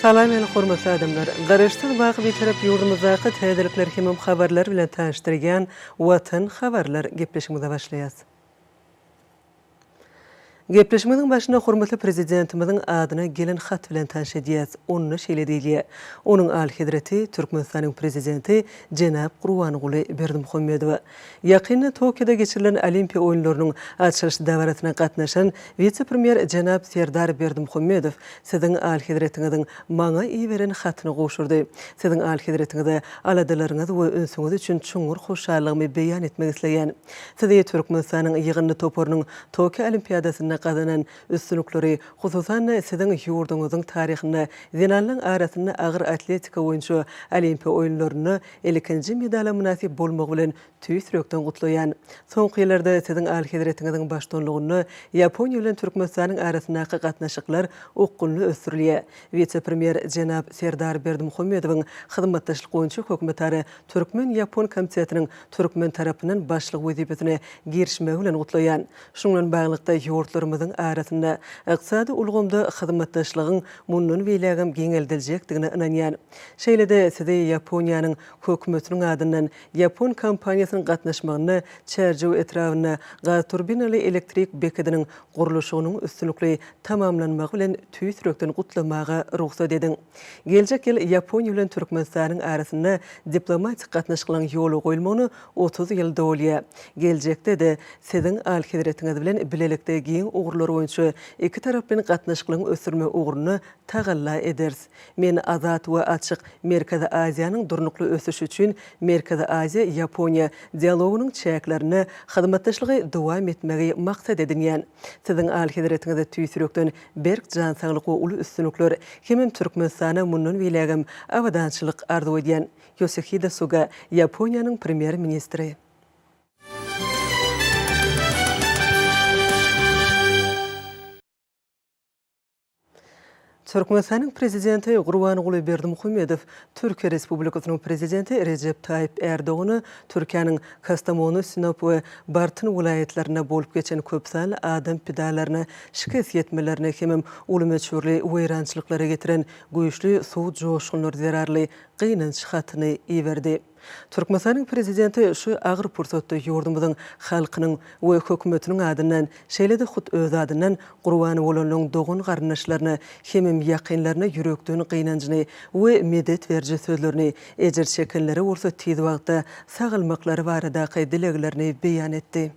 Salam meni hormatly adamlar! Garaşsyz baky Bitarap ýurdumyzdaky täzelikler hemem habarlar bilen tanyşdyrýan Watan habarlar gepleşigimize başlaýas. Gepleşigimiziň başynda hormatly Prezidentimiziň adyna gelen hat bilen tanyş edýäs. Onda şeýle diýilýär, Onuň Alyhezreti Türkmenistanyň Prezidenti jenap Gurbanguly Berdimuhamedowa. Ýakynda Tokioda geçirilen Olimpiýa oýunlarynyň açylyş dabarasyna gatnaşan wise-premýer jenap Serdar Berdimuhamedow Siziň Alyhezretiňiziň maňa iberen hatyny gowşurdy. Siziň Alyhezretiňize aladalaryňyz we ünsüňiz üçin çuňňur hoşallygymy beýan etmek isleýän. Sizi Türkmenistanyň ýygyndy toparynyň Tokio Olimpiadasynda gazanan üstünlikleri, hususan-da, siziň ýurduňyzyň taryhynda zenanlaryň arasynda agyr atletika boýunça Olimpiýa oýunlarynda ilkinji medala mynasyp bolmagy bilen tüýs ýürekden gutlaýan. Soňky ýyllarda Siziň Alyhezretiňiziň baştutanlygynda Ýaponiýa bilen Türkmenistanyň arasyndaky gatnaşyklar okgunly ösdürilýär. Wise-premýer jenap Serdar Berdimuhamedowyň hyzmatdaşlyk boýunça hökümetara Türkmen-ýapon komitetiniň türkmen tarapyndan başlyk wezipesine girişmegi bilen gutlaýan. Şunuň bilen baglylykda, ýurtlarymyzyň arasynda ykdysady ulgamda hyzmatdaşlygyň mundan beýlägem giňeldiljekdigine ynanýan. Şeýle-de Sizi Ýaponiýanyň Hökümetiniň adyndan ýapon kompaniýasynyň gatnaşmagynda Çärjew etrabynda gazturbinaly elektrik bekediniň gurluşygynyň üstünlikli tamamlanmagy bilen tüýs ýürekden gutlamaga rugsat ediň. Geljek ýyl Ýaponiýa bilen Türkmenistanyň arasynda diplomatik gatnaşyklaryň ýola goýulmagyna 30 ýyl dolýar. Geljekde-de Siziň Alyhezretiňiz bilen bilelikde giň ugurlar boýunça ikitaraplaýyn gatnaşyklaryň ösdürmek ugrunda tagalla ederis. Men azat we açyk Merkezi Aziýanyň durnukly ösüşi üçin Merkezi Aziýa, Ýaponiýa dialogynyň çäklerinde hyzmatdaşlygy dowam etmegi maksat edinýän. Siziň Alyhezretiňize tüýs ýürekden berk jan saglyk we uly üstünlikler hemem Türkmenistana mundan beýlägem abadançylyk arzuw edýän. Ýosihide Suga, Ýaponiýanyň Premýer-ministri. Türkmenistanyň Prezidenti Gurbanguly Berdimuhamedow Türkiýe Respublikasynyň Prezidenti Rejep Taýyp Ärdogana Türkiýäniň Kastamonu, Sinop we Bartyn welaýatlarynda bolup geçen köpsanly adam pidalaryna, şikes ýetmelerine hemem uly möçberli weýrançylyklara getiren güýçli suw joşgunlary zerarly gynanç hatyny iberdi. Türkmenistanyň Prezidenti şu agyr pursatda ýurdumyzyň halkynyň we Hökümetiniň adyndan, şeýle-de hut öz adyndan gurban bolanlaryň dogan-garyndaşlaryna hemem ýakynlaryna ýürekden gynanjyny we medet beriji sözlerini, ejir çekenlere bolsa tiz wagtda sagalmaklary baradaky dileglerini beýan etdi.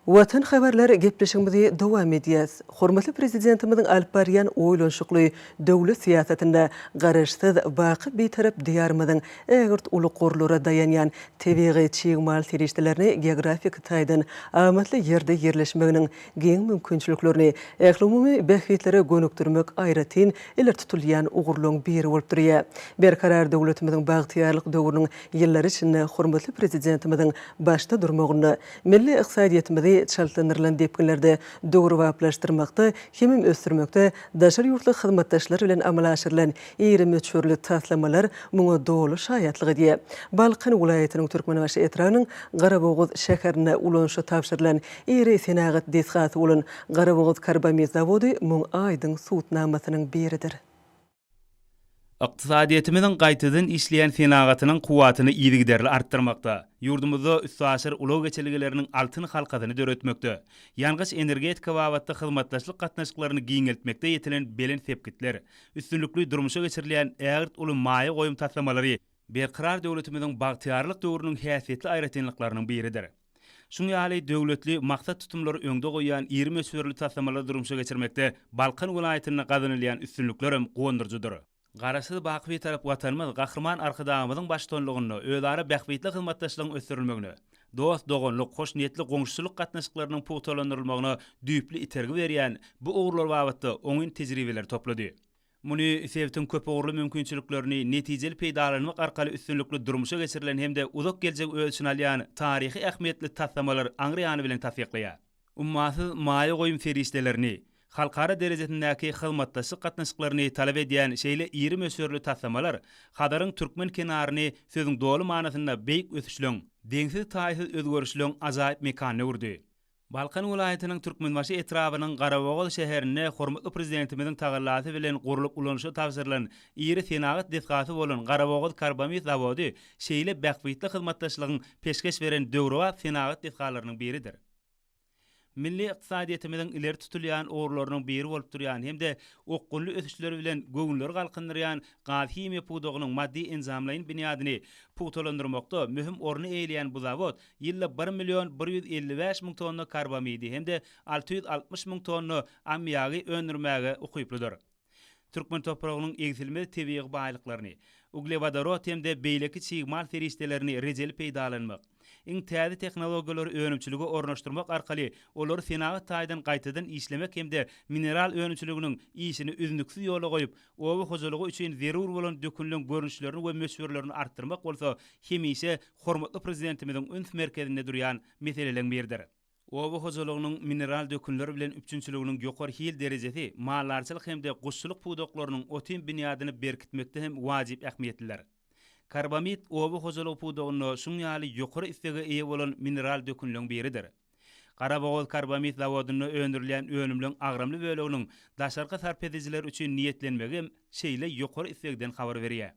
Watan habarlar gepleşigimizi dowam edýäs. Hormatly Prezidentimiziň alyp barýan oýlanyşykly döwlet syýasatynda Garaşsyz, baky Bitarap Diýarymyzyň ägirt uly gorlara daýanýan tebigy çig mal serişdelerini geografik taýdan amatly ýerde ýerleşmeginiň giň mümkinçiliklerini ählumumy bähbitlere gönükdirmek aýratyn ileri tutulýan ugurlaryň biri bolup durýar. Berkarar döwletimiziň bagtyýarlyk döwrüniň ýyllary içinde hormatly Prezidentimiziň başda durmagynda milli ykdysadyýetimizi çaltlandyrylan depginlerde döwrebaplaşdyrmakda hemem ösdürmekde daşary ýurtly hyzmatdaşlar bilen amala aşyrylan iri möçberli taslamalar muňa doly şaýatlyk edýär. Balkan welaýatynyň Türkmenbaşy etrabynyň Garabogaz şäherinde ulanyşa tabşyrylan iri senagat desgasy bolan Garabogazkarbamid zawody muň aýdyň subutnamasynyň biridir. Ykdysadyýetimiziň gaýtadan işleýän senagatynyň kuwwatyny yzygiderli artdyrmakda, ýurdumyzda üstaşyr ulag geçelgeleriniň altyn halkasyny döretmekde, ýangyç-energetika babatda hyzmatdaşlyk gatnaşyklaryny giňeltmekde ýetilen belent sepgitler, üstünlikli durmuşa geçirilýän ägirt uly maýa goýum taslamalary Berkarar döwletimiziň bagtyýarlyk döwrüniň häsiýetli aýratynlyklarynyň biridir. Şuň ýaly döwletli maksat-tutumlary öňde goýýan iri möçberli taslamalary durmuşa geçirmekde Balkan welaýatynda gazanylýan üstünliklerem guwandyryjydyr. Garaşsyz, baky Bitarap Watanymyz Gahryman Arkadagymyzyň baştutanlygynda özara bähbitli hyzmatdaşlygyň ösdürilmegine, dost-doganlyk, hoşniýetli goňşuçylyk gatnaşyklarynyň pugtalandyrylmagyna düýpli itergi berýän bu ugurlar babatda oňyn tejribeleri toplady. Muny sebitiň köpugurly mümkinçiliklerini netijeli peýdalanmak arkaly üstünlikli durmuşa geçirilen hem-de uzak geljegi öz içine alýan taryhy ähmiýetli taslamalar aňry ýany bilen tassyklaýar. Ummasyz maýa goýum serişdelerini, halkara derejesindäki hyzmatdaşlyk gatnaşyklaryny talap edýän şeýle iri möçberli taslamalar Hazaryň türkmen kenaryny sözüň doly manysynda beýik ösüşleň, deňsiz-taýsyz özgerişleň ajaýyp mekanyna öwürdi. Balkan welaýatynyň Türkmenbaşy etrabynyň Garabogaz şäherinde hormatly Prezidentimiziň tagallasy bilen gurlup ulanyşa tabşyrylan iri senagat desgasy bolan Garabogaz karbamid zawody şeýle bähbitli hyzmatdaşlygyň peşgeş beren döwrebap senagat desgalarynyň biridir. Milli ykdysadyýetimiziň ileri tutulýan ugurlarynyň biri bolup durýan hem-de okgunly ösüşleri bilen göwünleri galkyndyrýan gaz-himiýa pudagynyň maddy-enjamlaýyn binýadyny pugtalandyrmakda möhüm orny eýeleýän bu zawod ýylda bir million 155 müň tonna karbamidi hem-de 660 müň tonna ammiagy öndürmäge ukyplydyr. Türkmen topragynyň egsilmez tebigy baýlyklaryny, uglewodorod hem-de beýleki çig mal serişdelerini rejeli peýdalanmak, iň täze tehnologiýalary önümçilige ornaşdyrmak arkaly olary senagat taýdan gaýtadan işlemek hem-de mineral önümçiliginiň işini üznüksiz ýola goýup, oba hojalygy üçin zerur bolan dökünleň görnüşlerini we möçberlerini artdyrmak bolsa hemişe hormatly Prezidentimiziň üns merkezinde durýan meseleleň biridir. Oba hojalygynyň mineral dökünler bilen üpjünçiliginiň ýokary hil derejesi maldarçylyk hem-de guşçulyk pudaklarynyň otim binýadyny berkitmekde hem wajyp ähmiýetlidir. Karbamid oba hojalygy pudagynda şuň ýaly ýokary islege eýe bolan mineral dökünleň biridir. Garabogaz karbamid zawodynda öndürilýän önümleň agramly böleginiň daşarky sarp edijiler üçin niýetlenmegi hem şeýle ýokary islegden habar berýär.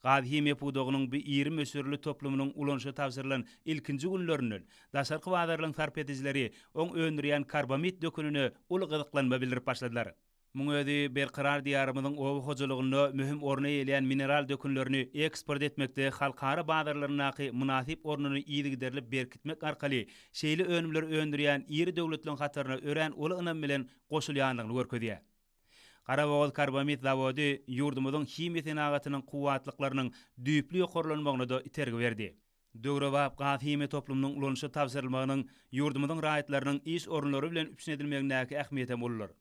Gaz-himiýa pudagynyň bu iri möçberli toplumynyň ulanyşa tabşyrylan ilkinji günlerinden daşarky bazarlaryň sarp edijileri oň öndürýän karbamid dökünine uly gyzyklanma bildirip başladylar. Muň özi Berkarar Diýarymyzyň oba hojalygynda möhüm orny eýeleýän mineral dökünlerini eksport etmekde halkara bazarlaryndaky mynasyp ornuny yzygiderli berkitmek arkaly şeýle önümleri öndürýän iri döwletleriň hataryna örän uly ynam bilen goşulýandygyny görkezýär. Garabogaz karbamid zawody ýurdumyzyň himiýa senagatynyň kuwwatlyklarynyň düýpli ýokarlanmagyna-da itergi berdi. Döwrebap gaz-himiýa toplumynyň ulanyşa tabşyrylmagynyň ýurdumyzyň raýatlarynyň iş orunlary bilen üpjün edilmegindäki ähmiýetem uludyr.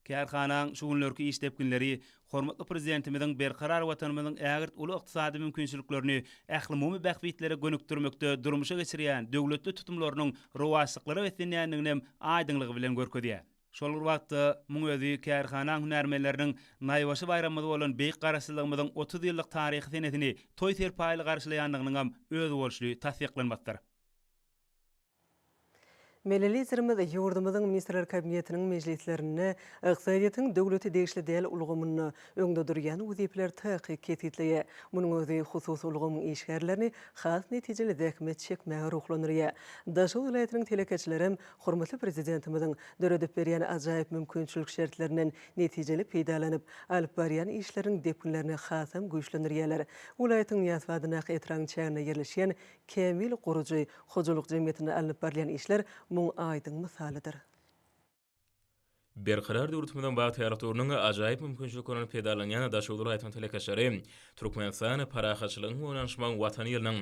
Kärhanaň şu günlerki iş depginleri hormatly Prezidentimiziň berkarar Watanymyzyň ägirt uly ykdysady mümkinçiliklerini ählumumy bähbitlere gönükdirmekde durmuşa geçirýän döwletli tutumlarynyň rowaçlyklara beslenýändiginem aýdyňlygy bilen görkezýär. Şol bir wagtda, muň özi kärhanaň hünärmenleriniň naýbaşy baýramymyz bolan Beýik Garaşsyzlygymyzyň 30 ýyllyk taryhy senesini toý serpaýly garşylaýandygynyňam özboluşly tassyklanmasydyr. Milli Liderimiz ýurdumyzyň Ministrler Kabinetiniň mejlislerinde ykdysadyýetiň döwlete degişli däl ulgamynda öňde durýan wezipeleri takyk kesgitleýär. Munuň özi hususy ulgamyň işgärlerini has netijeli zähmet çekmäge ruhlandyrýar. Daşoguz welaýatynyň telekeçilerem Hormatly Prezidentimiziň döredip berýän ajaýyp mümkinçilik şertlerinden netijeli peýdalanyp, alyp barýan işleriniň depginlerini hasam güýçlendirýärler. Welaýatyň Nyýazow adyndaky etrabyň çäginde ýerleşýän Kämil gurujy hojalyk jemgyýetinde alnyp barylýan işler muň aýdyň mysalydyr. Berkarar döwletimiziň bagtyýarlyk döwrüniň ajaýyp mümkinçiliklerinden peýdalanýan Daşoguz welaýatynyň telekeçileri Türkmenistan parahatçylygyň we ynanyşmagyň Watany ýylynyň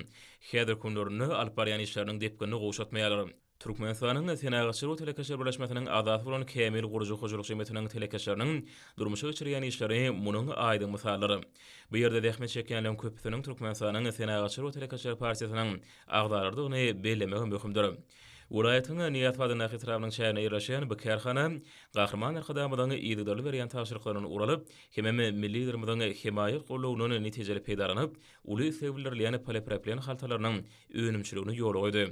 häzirki günlerinde alyp barýan işleriniň depginini gowşatmaýarlar. Türkmenistanyň Senagatçylar we telekeçiler birleşmesiniň agzasy bolan Kämil gurujy hojalyk jemgyýetiniň telekeçileriniň durmuşa geçirýän işleri munuň aýdyň mysalydyr. Bu ýerde zähmet çekýänleriň köpüsiniň Türkmenistanyň Senagatçylar we telekeçiler partiýasynyň agzalarydygyny bellemek möhümdir. Welaýatyň Nyýazow adyndaky etrabynyň çäginde ýerleşýän bu kärhana Gahryman Arkadagymyzyň yzygiderli berýän tabşyryklaryndan ugur alyp, hemem milli Liderimiziň hemaýat gollawyndan netijeli peýdalanyp, uly isleg bildirilýän polipropilen haltalarynyň önümçiligini ýola goýdy.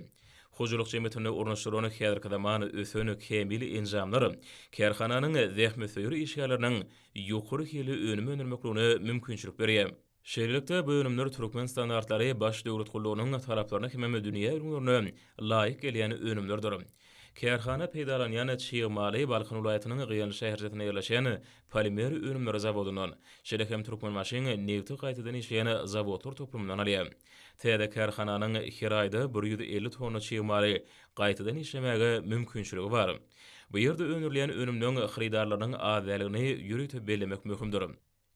Hojalyk jemgyýetinde ornaşdyrylan häzirki zaman ösen kämil enjamlar kärhananyň zähmetsöýer işgärleriniň ýokary hilli önüm öndürmekligine mümkinçilik berýär. Şeýlelikde, bu önümler Türkmen standartlary Baş döwlet gullugynyň talaplaryna hemem dünýä ülňülerine laýyk gelýän önümlerdir. Kärhana peýdalanýan çig maly Balkan welaýatynyň Gyýanly şäherçesinde ýerleşýän polimer önümleri zawodyndan, şeýle hem Türkmenbaşyň nebti gaýtadan işleýän zawodlar toplumyndan alýar. Täze kärhananyň her aýda 150 tonna çig maly gaýtadan işlemäge mümkinçiligi bar. Bu ýerde öndürilýän önümleň hyrydarlarynyň az däldigini ýörite bellemek möhümdir.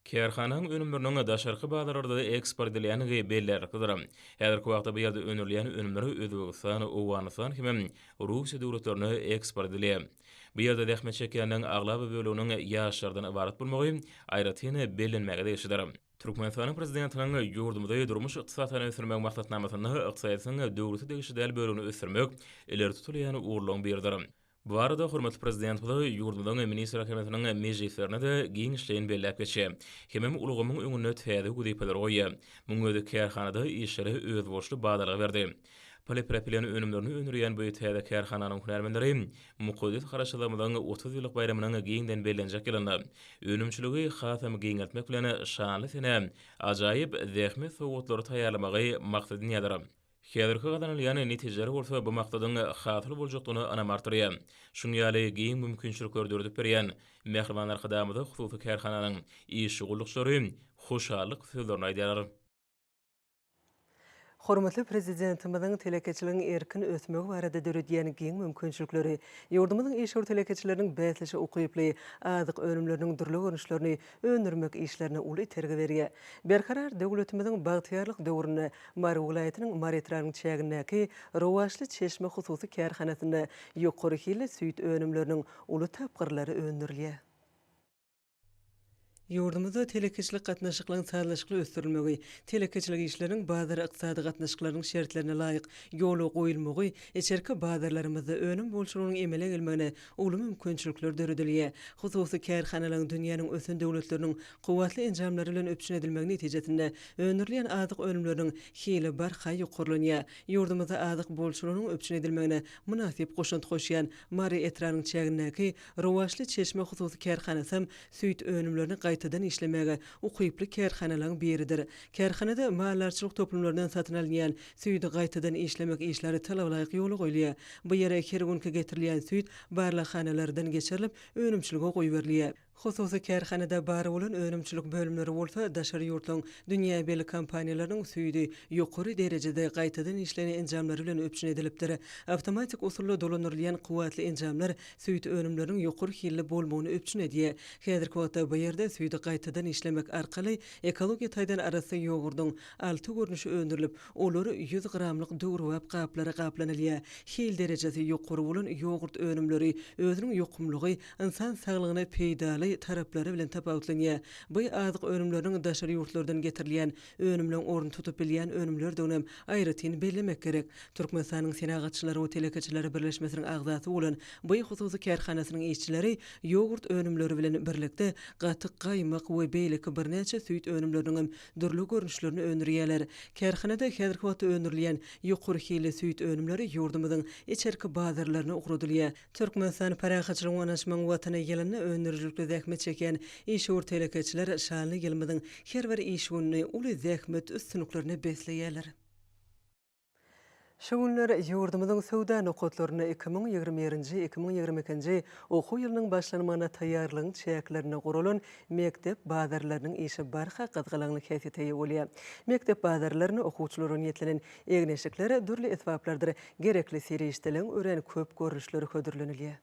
Kärhananyň önümleriniň daşarky bazarlarda eksport edilýändigi bellärliklidir. Häzirki wagtda bu ýerde öndürilýän önümler Özbegistan, Owganystan hemem Russiýa döwletlerine eksport edilýär. Bu ýerde zähmet çekýänleriň aglaba böleginiň ýaşlardan ybarat bolmagy aýratyn bellenmäge degişlidir. Türkmenistanyň Prezidentiniň ýurdumyzy durmuş-ykdysady taýdan ösdürmegiň maksatnamasynda ykdysadyýetiň döwlete degişli däl bölegini ösdürmek ileri tutulýan ugurlaryň biridir. Bu barada hormatly Prezidentimiz ýurdumyzyň Ministrler Kabinetiniň mejlislerinde-de giňişleýin belläp geçýär. Hemem ulgamyň öňünde täze wezipeleri goýýar. Munuň özi kärhanada işlere özboluşly badalga berdi. Polipropilen önümlerini öndürýän bu täze kärhananyň hünärmenleri mukaddes Garaşsyzlygymyzyň 30 ýyllyk baýramynyň giňden bellenjek ýylynda önümçiligi hasam giňeltmek bilen şanly senä ajaýyp zähmet sowgatlary taýýarlamagy maksat edinýärler. Häzirki gazanylýan netijeler bolsa bu maksadyň hasyl boljakdygyna ynam artdyrýar. Şunuň ýaly giň mümkinçilikleri döredip berýän Mähriban Arkadagymyza hususy kärhananyň işçi gullukçylary hoşallyk sözlerini aýdýarlar. Hormatly Prezidentimiziň telekeçiligiň erkin ösmegi barada döredýän giň mümkinçilikleri, ýurdumyzyň işewür telekeçileriniň bäsleşige ukyply azyk önümleriniň dürli görnüşlerini öndürmek işlerine uly itergi berýär. Berkarar döwletimiziň bagtyýarlyk döwründe Mary welaýatynyň Mary etrabynyň çägindäki Rowaçly çeşme hususy kärhanasynda ýokary hilli süýt önümleriniň uly tapgyrlary öndürilýär. Ýurdumyzda telekeçilik gatnaşyklaryň sazlaşykly ösdürilmegi, telekeçilik işleriniň bazar ykdysady gatnaşyklarynyň şertlerine laýyk ýola goýulmagy içerki bazarlarymyzda önüm bolçulygynyň emele gelmegine uly mümkinçilikler döredilýär. Hususy kärhanalaryň dünýäniň ösen döwletleriniň kuwwatly enjamlary bilen üpjün edilmegi netijesinde öndürilýän azyk önümleriniň hili barha ýokarlanýar. Ýurdumyzda azyk bolçulygynyň üpjün edilmegine mynasyp goşant goşýan Mary etrabynyň çägindäki Rowaçly çeşme hususy kärhanasam süýt önümlerini gaýtadan işlemäge ukyply kärhanalaryň biridir. Kärhanada maldarçylyk toplumlaryndan satyn alynýan süýdi gaýtadan işlemek işleri talabalaýyk ýola goýulýar. Bu ýere her günki getirilýän süýt barlaghanalardan geçirilip, önümçilige goýberilýär. Hususy kärhanada bar bolan önümçilik bölümleri bolsa daşary ýurtlaryň dünýä belli kompaniýalarynyň süýdi ýokary derejede gaýtadan işleýän enjamlary bilen üpjün edilipdir. Awtomatik usulda dolandyrylýan kuwwatly enjamlar süýt önümleriniň ýokary hilli bolmagyny üpjün edýär. Häzirki wagtda bu ýerde süýdi gaýtadan işlemek arkaly ekologiýa taýdan arassa ýogurdyň alty görnüşi öndürilip, olar 100 gramlyk döwrebap gaplara gaplanylýar. Hil derejesi ýokary bolan ýogurt önümleri özüniň ýokumlygy, ynsan saglygyna peýdaly taraplary bilen tapawutlanýar. Bu azyk önümleriniň daşary ýurtlardan getirilýän önümleň ornuny tutup bilýän önümlerdiginem aýratyn bellemek gerek. Türkmenistanyň Senagatçylary we telekeçileri birleşmesiniň agzasy bolan bu hususy kärhanasynyň işçileri ýogurt önümleri bilen birlikde gatyk, gaýmak we beýleki birnäçe süýt önümleriniňem dürli görnüşlerini öndürýärler. Kärhanada häzirki wagtda öndürilýän ýokary hilli süýt önümleri ýurdumyzyň içerki bazarlaryna ugradylýar. Türkmenistan parahatçylygyň we ynanyşmagyň Watany ýylynda öndürijilikli zähmet çekýän işewür telekeçiler şanly ýylymyzyň her bir iş gününi uly zähmet üstünliklerine besleýärler. Şu günler ýurdumyzyň söwda nokatlarynda 2021-nji, 2022-nji okuw ýylynyň başlanmagyna taýýarlygyň çäklerinde guralan mekdep bazarlarynyň işi barha gyzgalaňly häsiýete eýe bolýar. Mekdep bazarlarynda okuwçylara niýetlenen egin-eşikler, dürli esbaplardyr gerekli serişdeleriň örän köp görnüşleri hödürlenilýär.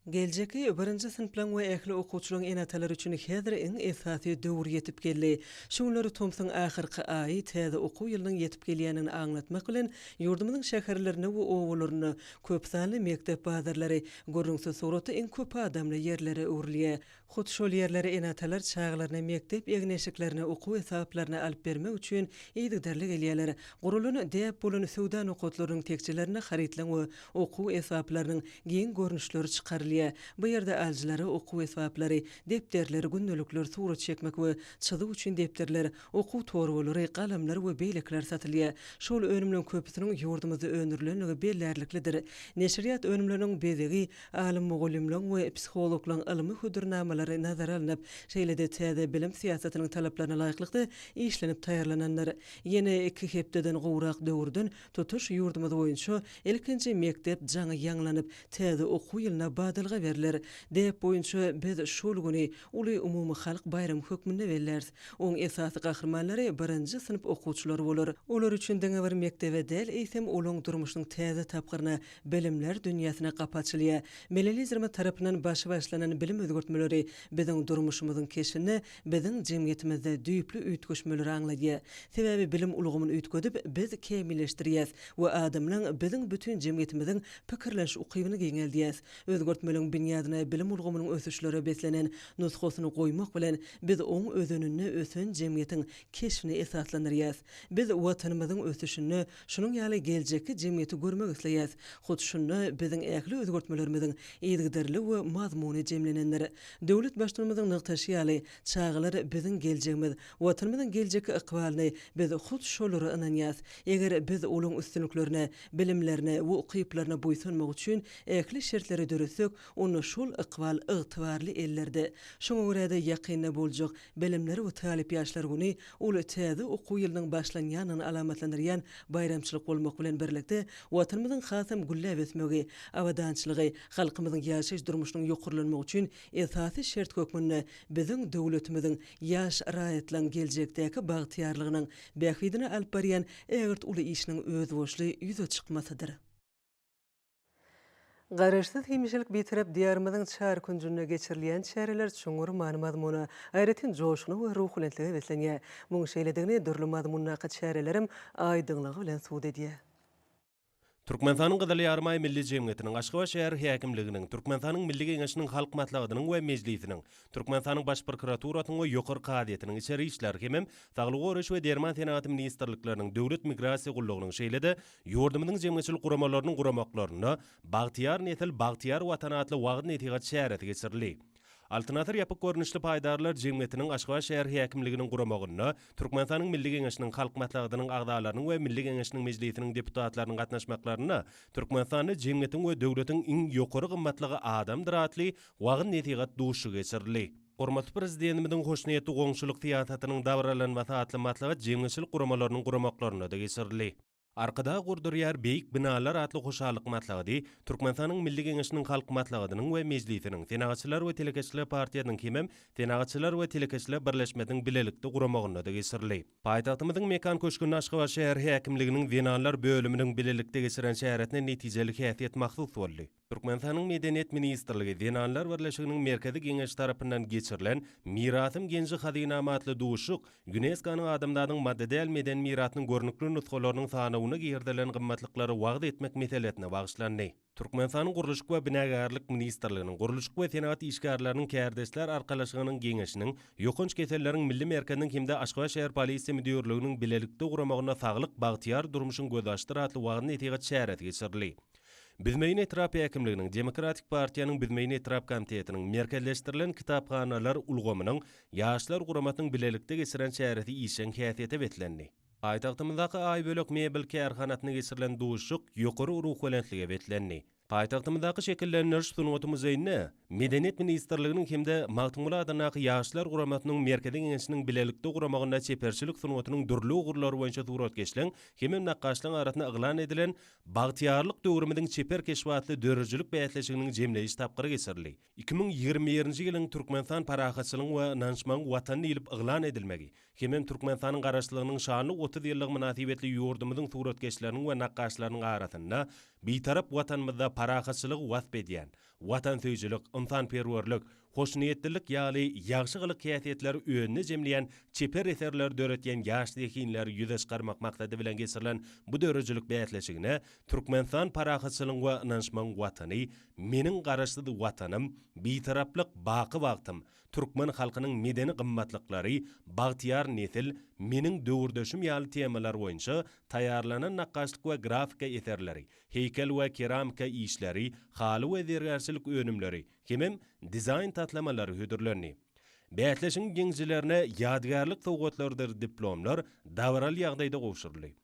Geljekki birinji synplaryň we ähli okuwçylaryň ene-atalary üçin häzir iň esasy döwür ýetip geldi. Şu günler tomsuň ahyrky aýy täze okuw ýylynyň ýetip gelýändigini aňlatmak bilen, ýurdumyzyň şäherlerinde we obalarynda köp sanly mekdep bazarlary gürrüňsiz suratda iň köp adamly ýerlere öwrülýär. Hut şol ýerlere ene-atalar çagalaryna mekdep egin-eşiklerini, okuw esbaplaryny alyp bermek üçin yzygiderli gelýärler. Guralan däp bolan söwda nokatlarynyň tekjelerinde harytlaryň we okuw esbaplarynyň giň görnüşleri çykarylýar. Bu ýerde alyjylara okuw esbaplary, depderler, gündelikler, surat çekmek we çyzuw üçin depderler, okuw torbalary, galamlar we beýlekiler satylýar. Şol önümleriň köpüsiniň ýurdumyzda öndürilenligi bellärliklidir. Neşirýat önümleriniň bezegi Alym-mugallymlaryň we psihologlaryň ylmy hödürnamalary nazara alnyp, şeýle-de täze bilim syýasatynyň talaplaryna laýyklykda işlenip taýýarlanandyr. Ýene iki hepdeden gowrak döwürden tutuş ýurdumyz boýunça ilkinji mekdep jaňy ýaňlanyp, täze okuw ýylyna badalga berler. Däp boýunça biz şol güni uly umumyhalk baýramy hökmünde belläris. Oň esasy gahrymanlary birinji synp okuwçylary bolar. Olar üçin diňe bir mekdebe däl, eýsem, olaň durmuşynyň täze tapgyryna Bilimler dünýäsine gapy açylýar. Milli Liderimiz tarapyndan başy başlanan bilim özgertmeleri biziň durmuşymyzyň keşbinde, biziň jemgyýetimizde düýpli üýtgeşmeleri aňladýar. Sebäbi bilim ulgamyny üýtgedip, biz kämilleşdirýäs we adamlaň, biziň bütin jemgyýetimiziň pikirleniş ukybyny giňeldýäs. Özgertmeler. Özgertmeligiň binýadyna bilim ulgamynyň ösüşlere beslenen nusgasyny goýmak bilen, biz oň özeninde ösen jemgyýetiň keşbini esaslandyrýas. Biz Watanymyzyň ösüşinde şunuň ýaly geljekki jemgyýeti görmek isleýäs. Hut şunda biziň ähli özgertmelerimiziň yzygiderli we mazmuny jemlenendir. Döwlet Baştutanymyzyň nygtaşy ýaly, çagalar biziň geljegimiz, Watanymyzyň geljekki ykbalyny biz hut şolara ynanýas. Eger biz olaň üstünliklerine, bilimlerine we ukyplaryna buýsanmak üçin ähli şertleri döretsek, onda şol ykbal ygtybarly ellerde. Şoňa görä-de, ýakynda boljak Bilimler we talyp ýaşlar güni ol täze okuw ýylynyň başlanýanyny alamatlandyrýan baýramçylyk bolmak bilen birlikde, Watanymyzyň hasam gülläp ösmegi, abadançylygy, halkymyzyň ýaşaýyş durmuşynyň ýokarlanmagy üçin esasy şert hökmünde biziň döwletimiziň ýaş raýatlaryň geljekdäki bagtyýarlygynyň bähbidine alyp barýan ägirt uly işiniň özboluşly ýüze çykmasydyr. Garaşsyz, hemişelik Bitarap Diýarymyzyň çar künjünde geçirilýän çäreler çuňňur many-mazmuna, aýratyn joşguna we ruhubelentlige beslenýär. Muň şeýledigini dürli mazmundaky çärelerem aýdyňlygy bilen subut edýär. Türkmenistanyň Gyzyl Ýarymaý Milli jemgyýetiniň Aşgabat şäher häkimliginiň, Türkmenistanyň Milli Geňeşiniň Halk Maslahatynyň we Mejlisiniň, Türkmenistanyň Baş prokuraturasynyň we Ýokary kazyýetiniň, Içeri işler hemem Saglygy goraýyş we derman senagaty ministrlikleriniň, Döwlet migrasiýa gullugynyň, şeýle-de ýurdumyzyň jemgyýetçilik guramalarynyň guramaklarynda Bagtyýar nesil, bagtyýar Watan atly wagyz-nesihat çäresi geçirildi. Altyn asyr ýapyk görnüşli paýdarlar jemgyýetiniň Aşgabat şäher häkimliginiň guramagynda Türkmenistanyň Milli Geňeşiniň Halk Maslahatynyň agzalarynyň we Milli Geňeşiniň Mejlisiniň deputatlarynyň gatnaşmaklarynda Türkmenistanda jemgyýetiň we döwletiň iň ýokary gymmatlygy adamdyr atly wagyz-nesihat duşuşygy geçirildi. Hormatly Prezidentimiziň hoşniýetli goňşulyk syýasatynyň dabaralanmasy atly maslahat jemgyýetçilik guramalarynyň guramaklarynda-da geçirildi. Arkadag gurdurýar beýik binalar atly hoşallyk maslahady Türkmenistanyň Milli Geňeşiniň Halk Maslahatynyň we Mejlisiniň, Senagatçylar we telekeçiler partiýasynyň hemem Senagatçylar we telekeçiler birleşmesiniň bilelikde guramagynda-da geçirildi. Paýtagtymyzyň Mekan köşgünde Aşgabat şäher häkimliginiň Zenanlar bölüminiň bilelikde geçiren çäresine netijeli häsiýet mahsus boldy. Türkmenistanyň Medeniýet ministrligi Zenanlar birleşiginiň Merkezi Geňeşi tarapyndan geçirilen Mirasym genji-hazynam atly duşuşyk Ýunesko-nyň adamzadyň maddy däl medeni mirasynyň görnükli nusgalarynyň sanawyna girizilen gymmatlyklary wagyz etmek meselesine bagyşlandy. Türkmenistanyň Gurluşyk we binagärlik ministrliginiň, Gurluşyk we senagat işgärleriniň kärdeşler arkalaşygynyň Geňeşiniň, Ýokanç keselleriň milli merkeziniň hem-de Aşgabat şäher polisiýa müdirliginiň bilelikde guramagynda Saglyk, bagtyýar durmuşyň gözbaşydyr atly wagyz-nesihat çäresi geçirildi. Büzmeýin etrap häkimliginiň, Demokratik partiýanyň Büzmeýin etrap komitetiniň, Merkezleşdirilen kitaphanalar ulgamynyň Ýaşlar guramasynyň bilelikde geçiren çäresi işjeň häsiýete beslendi. Paýtagtymyzdaky Aýbölek mebel kärhanasynda geçirilen duşuşyk ýokary ruhubelentlige beslendi. Paýtagtymyzdaky Şekillendiriş sungaty muzeýinde Medeniýet ministrliginiň hem-de Magtymguly adyndaky Ýaşlar guramasynyň Merkezi Geňeşiniň bilelikde guramagynda çeperçilik sungatynyň dürli ugurlary boýunça suratkeşleň hemem nakgaşlaryň arasynda yglan edilen Bagtyýarlyk döwrümiziň çeper keşbi atly döredijilik bäsleşiginiň jemleýiş tapgyry geçirildi. 2021-nji ýylyň Türkmenistan parahatçylygyň we ynanyşmagyň Watany diýlip yglan edilmegi hemem Türkmenistanyň Garaşsyzlygynyň şanly 30 ýyllygy mynasybetli ýurdumyzyň suratkeşleriniň we nakgaşlarynyň arasynda Bitarap Watanymyzda parahatçylygy wasp edýän, watansöýüjilik, ynsanperwerlik, hoşniýetlilik ýaly ýagşy gylyk-häsiýetleri özünde jemleýän çeper eserleri döretýän ýaş zehinleri ýüze çykarmak maksady bilen geçirilen bu döredijilik bäsleşigine Türkmenistan parahatçylygyň we ynanyşmagyň Watany, Meniň Garaşsyz Watanym, Bitaraplyk baky bagtym, Türkmen halkynyň medeni gymmatlyklary, Bagtyýar nesil, Meniň döwürdeşim ýaly temalar boýunça taýýarlanan nakgaşlyk we grafika eserleri, heýkel we keramika işleri, haly we zergärçilik önümleri hemem dizaýn taslamalary hödürlendi. Bäsleşigiň ýeňijilerine ýadygärlik sowgatlarydyr diplomlar dabaraly ýagdaýda gowşuryldy.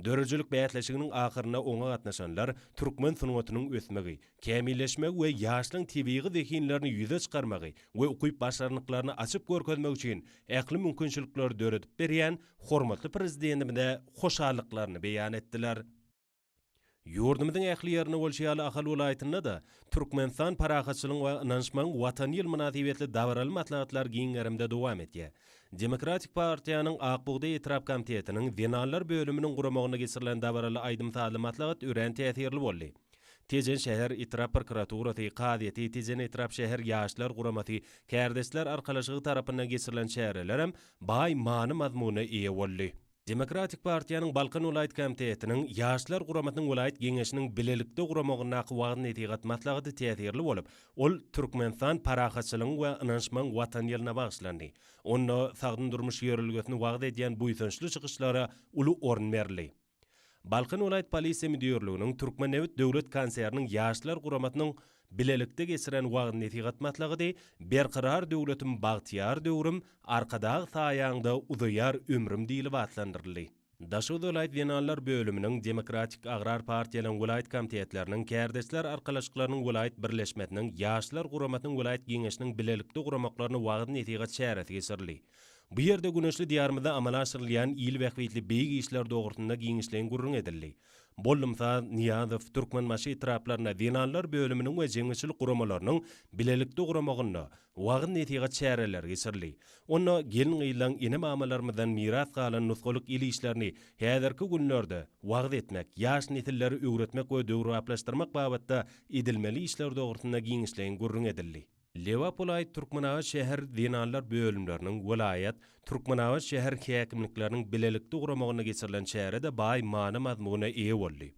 Döredijilik bäsleşiginiň ahyrynda oňa gatnaşanlar türkmen sungatynyň ösmegi, kämilleşmegi we ýaşlaryň tebigy zehinlerini ýüze çykarmagy we ukyp-başarnyklaryny açyp görkezmegi üçin ähli mümkinçilikleri döredip berýän hormatly Prezidentimize hoşallyklaryny beýan etdiler. Ýurdumyzyň ähli ýerinde bolşy ýaly Ahal welaýatynda-da Türkmenistan parahatçylygyň we ynanyşmagyň Watany ýyly mynasybetli dabaraly maslahatlar giň gerimde dowam edýär. Demokratik partiýanyň Ak bugdaý etrap komitetiniň Zenanlar bölüminiň guramagynda geçirilen dabaraly aýdym-sazly maslahat örän täsirli boldy. Tejen şäher etrap prokuraturasy, kazyýeti, Tejen etrap şäher Ýaşlar guramasy, Kärdeşler arkalaşygy tarapyndan geçirilen çärelerem baý many-mazmuna eýe boldy. Demokratik partiýanyň Balkan welaýat komitetiniň, Ýaşlar guramasynyň welaýat Geňeşiniň bilelikde guramagyndaky wagyz-nesihat maslahaty täsirli bolup, ol Türkmenistan parahatçylygyň we ynanyşmagyň Watany ýylyna bagyşlandy. Onda sagdyn durmuş ýörelgesini wagyz edýän buýsançly çykyşlara uly orun berildi. Balkan welaýat polisiýa müdirliginiň, Türkmennebit döwlet konserniniň Ýaşlar guramasynyň bilelikde geçiren wagyz-nesihat maslahaty Berkarar döwletim bagtyýar döwrüm, Arkadag saýaňda uzaýar ömrüm diýlip atlandyryldy. Daşoguz welaýat zenanlar bölüminiň, Demokratik agrar partiýalaryň welaýat komitetleriniň, Kärdeşler arkalaşyklarynyň welaýat birleşmesiniň, Ýaşlar guramasynyň welaýat Geňeşiniň bilelikde guramaklaryna wagyz-nesihat çäresi geçirildi. Bu ýerde güneşli Diýarymyzda amala aşyrylýan il bähbitli beýik işler dogrusynda giňişleýin gürrüň edildi. Bollumsaz, Nyýazow, Türkmenbaşy etraplarynda zenanlar bölüminiň we jemgyýetçilik guramalarynyň bilelikde guramagynda wagyz-nesihat çäreleri geçirildi. Onda gelin-gyzlaň ene-mamalarymyzdan miras galan nusgalyk el işlerini häzirki günlerde wagyz etmek, ýaş nesilleri öwretmek we döwrebaplaşdyrmak babatda edilmeli işler dogrusynda giňişleýin gürrüň edildi. Lebap welaýat Türkmenabat şäher zenanlar bölümleriniň, welaýat, Türkmenabat şäher häkimlikleriniň bilelikde guramagynda geçirilen çäre-de baý many-mazmuna eýe boldy.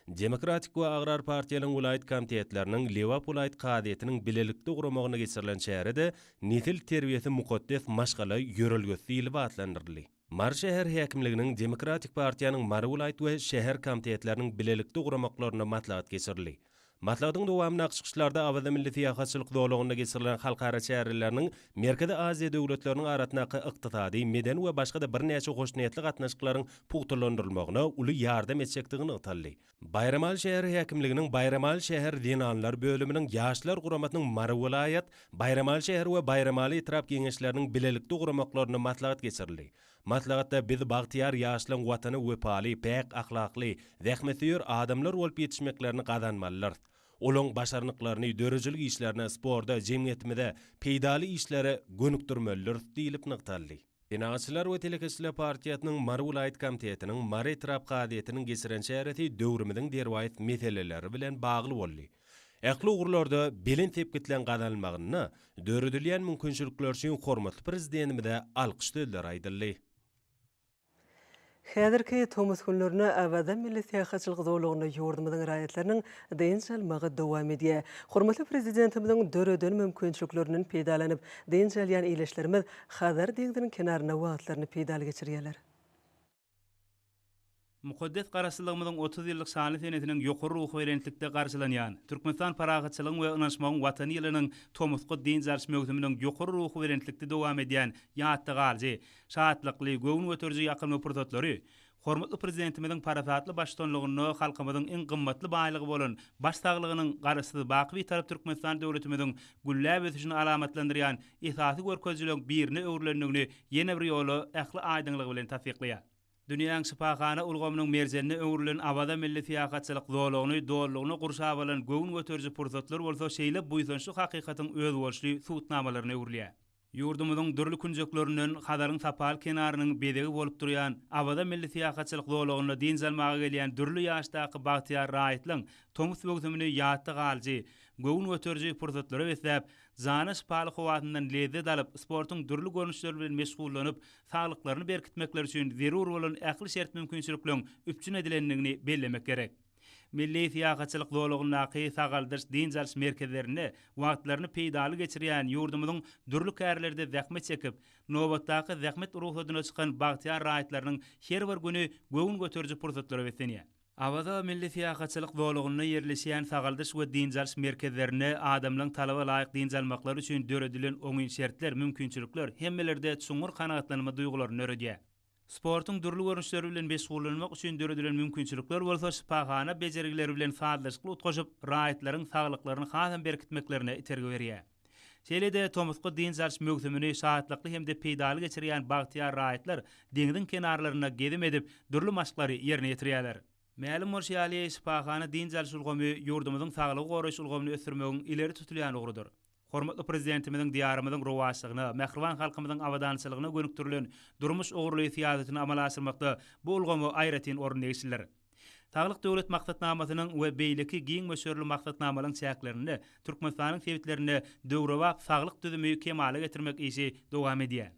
Demokratik we Agrar partiýalaryň welaýat komitetleriniň, Lebap welaýat kazyýetiniň bilelikde guramagynda geçirilen çäre-de Nesil terbiýesi mukaddes maşgala ýörelgesi diýlip atlandyryldy. Mary şäher häkimliginiň, Demokratik partiýanyň Mary welaýat we şäher komitetleriniň bilelikde guramaklarynda maslahat geçirildi. Maslahatyň dowamyndaky çykyşlarda Awaza milli syýahatçylyk zolagynda geçirilen halkara çäreleriniň Merkezi Aziýa döwletleriniň arasyndaky ykdysady, medeni we başga-da birnäçe hoşniýetli gatnaşyklaryň pugtalandyrylmagyna uly ýardam etjekdigi nygtaldy. Baýramaly şäher häkimliginiň Baýramaly şäher zenanlar bölüminiň Ýaşlar guramasynyň Mary welaýat, Baýramaly şäher we Baýramaly etrap Geňeşleriniň bilelikde guramaklarynda maslahat geçirildi. Maslahatda biz bagtyýar ýaşlaryň Watana wepaly, päk ahlakly, zähmetsöýer adamlar bolup ýetişmeklerini gazanmalydyrys. Olaň başarnyklaryny döredijilik işlerine, sporda, jemgyýetimize peýdaly işlere gönükdirmelidiris diýlip nygtaldy. Senagatçylar we telekeçiler partiýasynyň Mary welaýat komitetiniň Mary etrap kazyýetiniň geçiren çäresi döwrümiziň derwaýys meseleleri bilen bagly boldy. Ähli ugurlarda belent sepgitleň gazanylmagynda döredilýän mümkinçilikler üçin hormatly Prezidentimize alkyş sözleri aýdyldy. Häzirki tomus günlerinde Awaza milli syýahatçylyk zolagynda ýurdumyzyň raýatlarynyň dynç almagy dowam edýär. Hormatly Prezidentimiziň döreden mümkinçiliklerinden peýdalanyp, dynç alýan ildeşlerimiz Hazar deňziniň kenarynda wagtlaryny peýdaly geçirýärler. Mukaddes Garaşsyzlygymyzyň 30 ýyllyk şanly senesiniň ýokary ruhubelentlikde garşylanýan, Türkmenistan parahatçylygyň we ynanyşmagyň Watany ýylynyň tomusky dynç alyş möwsüminiň ýokary ruhubelentlikde dowam edýän ýatda galyjy, Şatlykly, göwün göteriji ýakymly pursatlary hormatly Prezidentimiziň parasatly baştutanlygynda halkymyzyň iň gymmatly baýlygy bolan baş saglygynyň Garaşsyz, baky Bitarap Türkmenistan döwletimiziň gülläp ösüşini alamatlandyrýan esasy görkezijileriň birine öwrülendigini ýene bir ýola ähli aýdyňlygy bilen tassyklaýar. Dünýäň şypahana ulgamynyň merjenine öwrülen Awaza milli syýahatçylyk zolagyny dolulygyna gurşap alan göwün göteriji pursatlar bolsa şeýle buýsançly hakykatyň özboluşly subutnamalaryna öwrülýär. Ýurdumyzyň dürli künjeklerinden Hazaryň sapaly kenarynyň bezegi bolup durýan Awaza milli syýahatçylyk zolagynda dynç almaga gelýän dürli ýaşdaky bagtyýar raýatlaryň tomus möwsümini ýatda galyjy, göwün göteriji pursatlara besläp, jana şypaly howasyndan lezzet alyp, sportuň dürli görnüşleri bilen meşgullanyp, saglyklaryny berkitmekleri üçin zerur bolan ähli şert-mümkinçilikleriň üpjün edilendigini bellemek gerek. Milli syýahatçylyk zolagyndaky sagaldyş-dynç alyş merkezlerinde wagtlaryny peýdaly geçirýän ýurdumyzyň dürli kärlerde zähmet çekip, nobatdaky zähmet rugsadyna çykan bagtyýar raýatlarynyň her bir güni göwün göteriji pursatlara beslenýär. Awaza milli syýahatçylyk zolagynda ýerleşýän sagaldyş we dynç alyş merkezlerinde adamlaryň talaba laýyk dynç almaklary üçin döredilen oňyn şertler, mümkinçilikler hemmelerde çuňňur kanagatlanma duýgularyny döredýär. Sportuň dürli görnüşleri bilen meşgullanmak üçin döredilen mümkinçilikler bolsa şypahana bejergileri bilen sazlaşykly utgaşyp, raýatlaryň saglyklaryny hasam berkitmeklerine itergi berýär. Şeýle-de tomusky dynç alyş möwsümini şatlykly hem-de peýdaly geçirýän bagtyýar raýatlar deňziň kenarlarynda gezim edip, dürli maşklary ýerine ýetirýärler. Mälim bolşy ýaly, şypahana dynç alyş ulgamy ýurdumyzyň saglygy goraýyş ulgamyny ösdürmegiň ileri tutulýan ugrudyr. Hormatly Prezidentimiziň Diýarymyzyň rowaçlygyna, mähriban halkymyzyň abadançylygyna gönükdirilen durmuş ugurly syýasatyny amala aşyrmakda bu ulgama aýratyn orun degişlidir. Saglyk Döwlet maksatnamasynyň we beýleki giň möçberli maksatnamalaryň çäklerinde Türkmenistanyň sebitlerinde döwrebap saglyk düzümi kemala getirmek işi dowam edýär.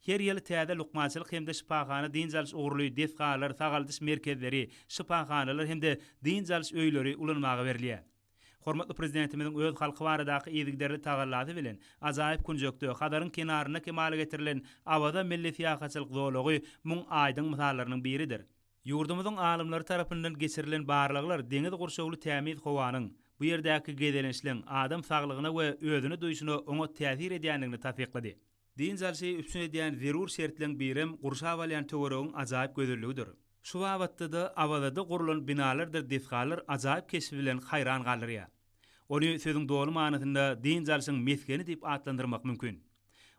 Her ýyl täze lukmançylyk hem-de şypahana-dynç alyş ugurly desgalar, sagaldyş merkezleri, şypahanalar hem-de dynç alyş öýleri ulanmaga berilýär. Hormatly Prezidentimiziň öz halky baradaky yzygiderli tagallasy bilen, ajaýyp künjekde, Hazaryň kenarynda kemala getirilen Awaza milli syýahatçylyk zolagy muň aýdyň mysallarynyň biridir. Ýurdumyzyň alymlary tarapyndan geçirilen barlaglar deňiz gurşawly tämiz howanyň, bu ýerdäki gezelençleň adam saglygyna we özüni duýşuna oňat täsir edýändigini tassyklady. Dynç alşy üpjün edýän zerur şertleň birem gurşap alýan töweregiň ajaýyp gözelligidir. Şu babatda-da Awazada gurlan binalardyr desgalar ajaýyp keşbi bilen haýran galdyrýar. Ony sözüň doly manysynda dynç alşyň mesgeni diýip atlandyrmak mümkin.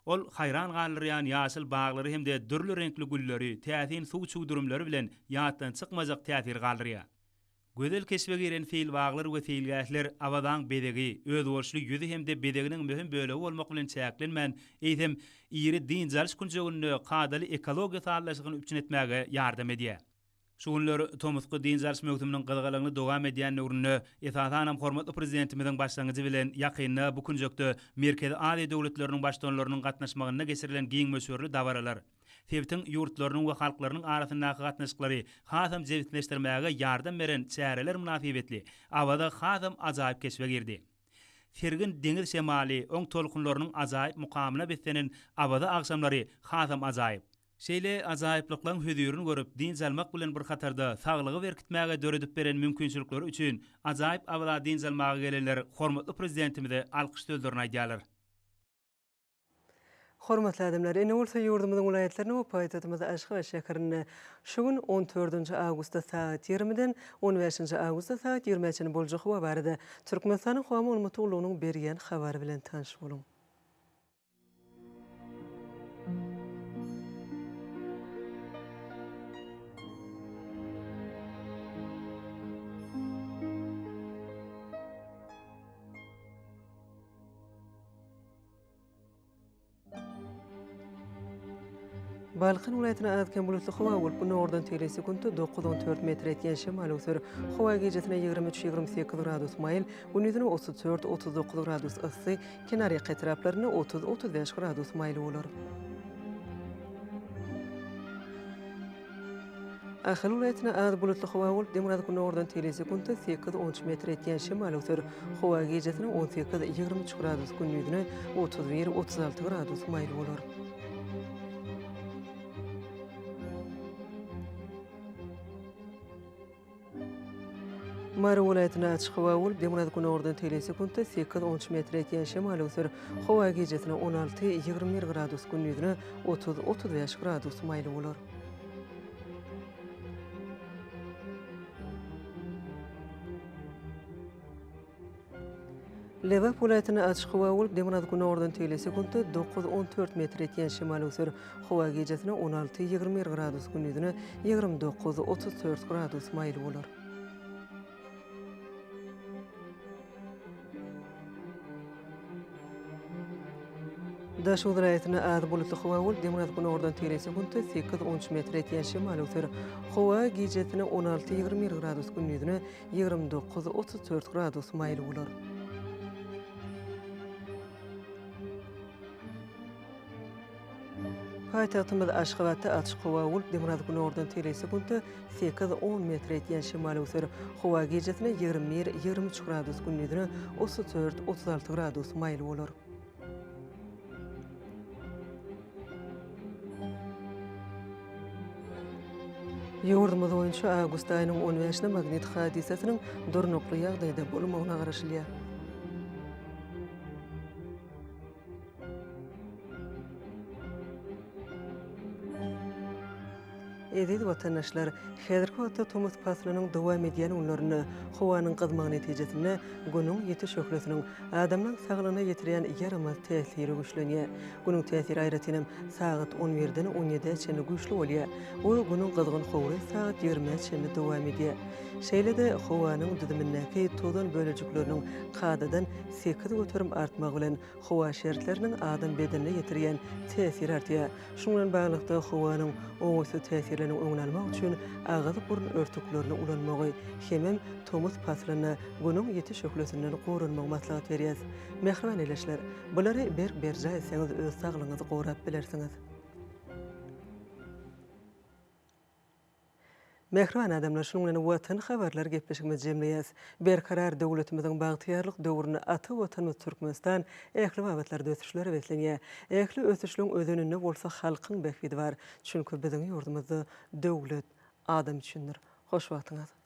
Ol haýran galdyrýan ýaşyl baglary hem-de dürli reňkli gülleri, täsin suw çüwdürimleri bilen ýatdan çykmajak täsir galdyrýar. Gözel keşbe giren seýilbaglar we seýilgähler Awazaň bezegi, özboluşly ýüzi hem-de bezeginiň möhüm bölegi bolmak bilen çäklenmän, eýsem, iri dynç alyş künjeginde kadaly ekologiýa sazlaşygyny üpjün etmäge ýardam edýär. Şu günler tomusky dynç alyş möwsüminiň gyzgalaňly dowam edýän döwründe, esasanam hormatly Prezidentimiziň başlangyjy bilen ýakynda bu künjekde Merkezi Aziýa döwletleriniň Baştutanlarynyň gatnaşmagynda geçirilen giň möçberli dabaralar, sebitiň ýurtlarynyň we halklarynyň arasyndaky gatnaşyklary hasam jebisleşdirmäge ýardam beren çäreler mynasybetli Awaza hasam ajaýyp keşbe girdi. Sergin deňiz şemaly, oň tolkunlarynyň ajaýyp mukamyna beslenen Awaza agşamlary hasam ajaýyp. Şeýle ajaýyplyklaň hözirini görüp, dynç almak bilen bir hatarda saglygy berkitmäge döredip beren mümkinçilikleri üçin ajaýyp Awaza dynç almaga gelenler hormatly Prezidentimize alkyş sözlerini aýdýarlar. Hormatly adamlar, indi bolsa ýurdumyzyň welaýatlarynda we paýtagtymyz Aşgabat şäherinde şu gün on dördünji awgustda sagat ýigrimiden on bäşinji awgustda sagat ýigrimä çenli boljak howa barada Türkmenistanyň Howa maglumat gullugynyň berýän habary bilen tanyş boluň. Balkan welaýatynda az-kem bulutly howa bolup, günordan tegelek sekuntda 9-14 metr etýän şemal öwser. Howa gijesine 23-28 gradus maýyl, gündizine 34-39 gradus yssy, kenarýaka etraplarynda 30-35 gradus maýyl bolar. Ahal welaýatynda az bulutly howa bolup, demirgazyk-günordan tegelek sekuntda sekiz-on üç metr etýän şemal öwser. Howa gijesine 18, 23 gradus, gündizine 31, 36 gradus maýyl bolar. Mary welaýatynda açyk howa bolup, demirgazyk-günordan tegelek sekuntda sekiz-on üç metr etýän şemal öwser. Howa gijesine 16, 21 gradus, gündizine 30, 35 gradus maýyl bolar. Lebap welaýatynda açyk howa bolup, demirgazyk-günordan tegelek sekuntda dokuz-on dört metr etýän şemal öwser. Howa gijesine 16, 21 gradus, gündizine 29, 34 gradus maýyl bolar. Daşoguz welaýatynda az bulutly howa bolup, demirgazyk-günordan tegelek sekuntda sekiz-on üç metr etýän şemal öwser. Howa gijesine 16, 21 gradus, gündizine 29, 34 gradus maýyl bolar. Paýtagtymyz Aşgabatda açyk howa bolup, demirgazyk-günordan tegelek sekuntda sekiz-on metr etýän şemal öwser. Howa gijesine 21, 23 gradus, gündizine 34, 36 gradus maýyl bolar. Ýurdumyz boýunça awgust aýynyň on bäşine magnit hadysasynyň durnukly ýagdaýda bolmagyna garaşylýar. Eziz watandaşlar, häzirki wagtda tomus paslynyň dowam edýän günlerinde howanyň gyzmagy netijesinde Günüň ýiti şöhlesiniň adamlaň saglygyna ýetirýän ýaramaz täsiri güýçlenýär. Günüň täsiri aýratynam sagat on birden on ýedä çenli güýçli bolýar we Günüň gyzgyn howry sagat ýigrimä çenli dowam edýär. Şeýle-de howanyň düzümindäki tozan bölejikleriniň kadadan 8% artmagy bilen howa şertleriniň adam bedenine ýetirýän täsiri artýar. Şunuň bilen baglylykda, howanyň oňaýsyz täsirleriniň öňüni almak üçin agyz-burun örtüklerini ulanmagy hemem tomus paslynda Günüň ýiti şöhlesinden goranmagy maslahat berýäs. Mähriban ildeşler, bulary berk berjaý etseňiz öz saglygyňyzy gorap bilersiňiz. Mähriban adamlar, şunuň bilen Watan habarlary gepleşigimizi jemleýäs. Berkarar döwletimiziň bagtyýarlyk döwründe ata Watanymyz Türkmenistan ähli babatlarda ösüşlere beslenýär. Ähli ösüşleň özeninde bolsa halkyň bähbidi bar. Çünki biziň ýurdumyzda döwlet adam üçindir. Hoş wagtyňyz!